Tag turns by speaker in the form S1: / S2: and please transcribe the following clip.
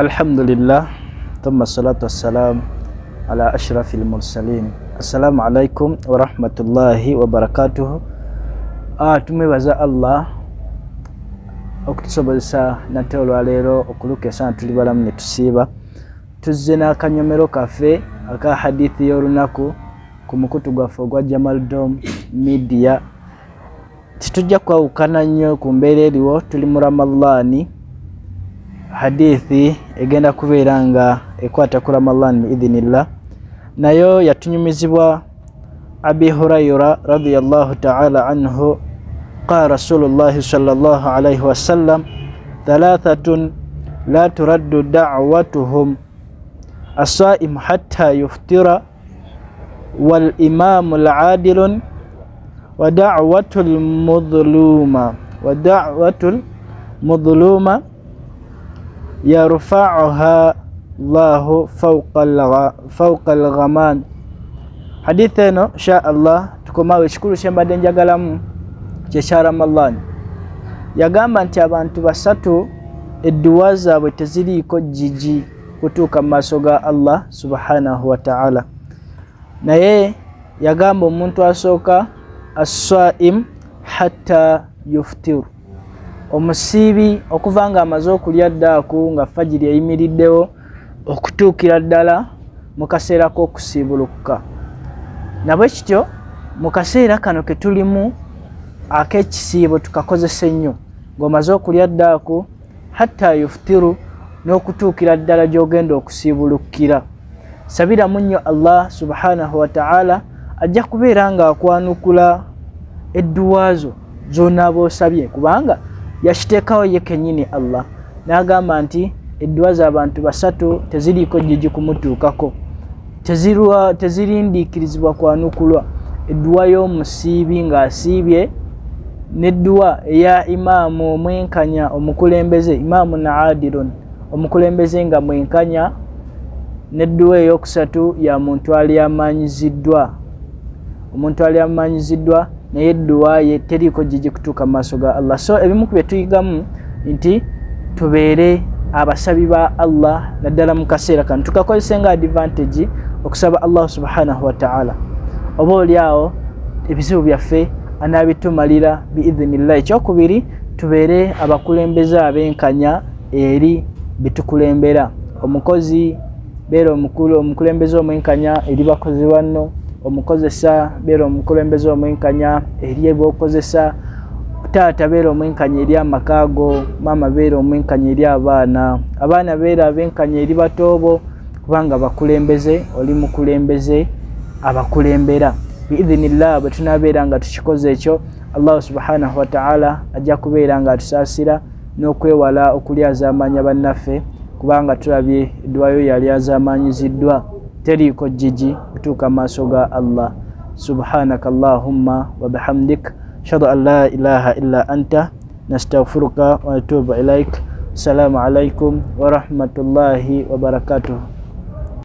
S1: Alhamdulillah, thumma salatu wassalam ala ashrafi lmursalin. Assalamu alaikum warahmatullahi wabarakatuhu. Tumwebaza Allah okutusobozesa nate olwaleero okuluka esana tuli balamu ne tusiiba. Tuzze n'akanyomero kaffe aka hadithi y'olunaku ku mukutu gwaffe ogwa Jamal Dom Media. Titujja kwawukana nnyo ku mbeera eriwo, tuli mu Ramadhani. Hadithi egenda kubeera nga ekwata ku Ramadhani biidhinillah, nayo yatunyumizibwa Abi Hurayra radiyallahu ta'ala anhu, qala Rasulullahi sallallahu alayhi wasallam, thalathatun la turaddu da'watuhum, asaim hatta yuftira, wal imamu al-adilun, wa da'watul mudhluma, wa da'watul mudhluma yarfa'uha Allahu fawqa al-ghaman. Hadithi eno insha Allah tukomawo. Ekikulu kyembadde njagalamu kyekya Ramadhan. Yagamba nti abantu basatu edduwa zaabwe teziriiko jjiji kutuuka mu maaso ga Allah subhanahu wa ta'ala. Naye yagamba omuntu asooka, assaim hatta yuftiru, omusiibi okuva nga amaze okulya ddaaku nga fajiri eyimiriddewo okutuukira ddala mu kaseera k'okusiibulukuka. Nabwe kityo mu kaseera kano ke tulimu ak'ekisiibo tukakozesa ennyo, ng'omaze okulya ddaaku hatta yuftiru, n'okutuukira ddala gy'ogenda okusiibulukira. Sabiramu nnyo Allah subhanahu wa ta'ala, ajja kubeera ng'akwanukula edduwa zo z'onaaba osabye, kubanga yakiteekawo ye kennyini Allah n'agamba nti edduwa z'abantu basatu teziriiko jjiji kumutuukako, tezirindiikirizibwa kwanukulwa: edduwa y'omusiibi ng'asiibye, n'edduwa eya imaamu omwenkanya, omukulembeze, imaamu naadirun, omukulembeze nga mwenkanya, n'edduwa eyokusatu ya muntu alyamanyiziddwa, omuntu alyamanyiziddwa, naye edduwa ye teriiko jjiji kutuuka mu maaso ga Allah. So ebimu ku bye tuyigamu nti tubeere abasabi ba Allah, naddala mu kaseera kano tukakozese nga advantage okusaba Allah subhanahu wa ta'ala, oba oli awo ebizibu byaffe anaabitumalira biidhinillah. Ekyokubiri, tubeere abakulembeze abenkanya eri bitukulembera. Omukozi, beera omukulembeze omwenkanya eri bakozi banno. Omukozesa, beera omukulembeze omwenkanya eri ebyokozesa. Taata, beera omwenkanya eri amaka go. Maama, beera omwenkanya eri abaana. Abaana, beera abenkanya eri batoobo, kubanga bakulembeze, oli mukulembeze abakulembera. Biidhinillah, bwe tunaabeera nga tukikoze ekyo, Allah subhanahu wa ta'ala ajja kubeera nga atusaasira n'okwewala okulyazaamaanya bannaffe, kubanga tulabye edduwayo yali azaamaanyiziddwa teriiko jjiji kutuuka maaso ga Allah. Subhanaka allahumma wa bihamdik, ashhadu an la ilaha illa anta, nastaghfiruka wa atubu ilaik. Assalamu alaikum wa rahmatullahi wa barakatuh.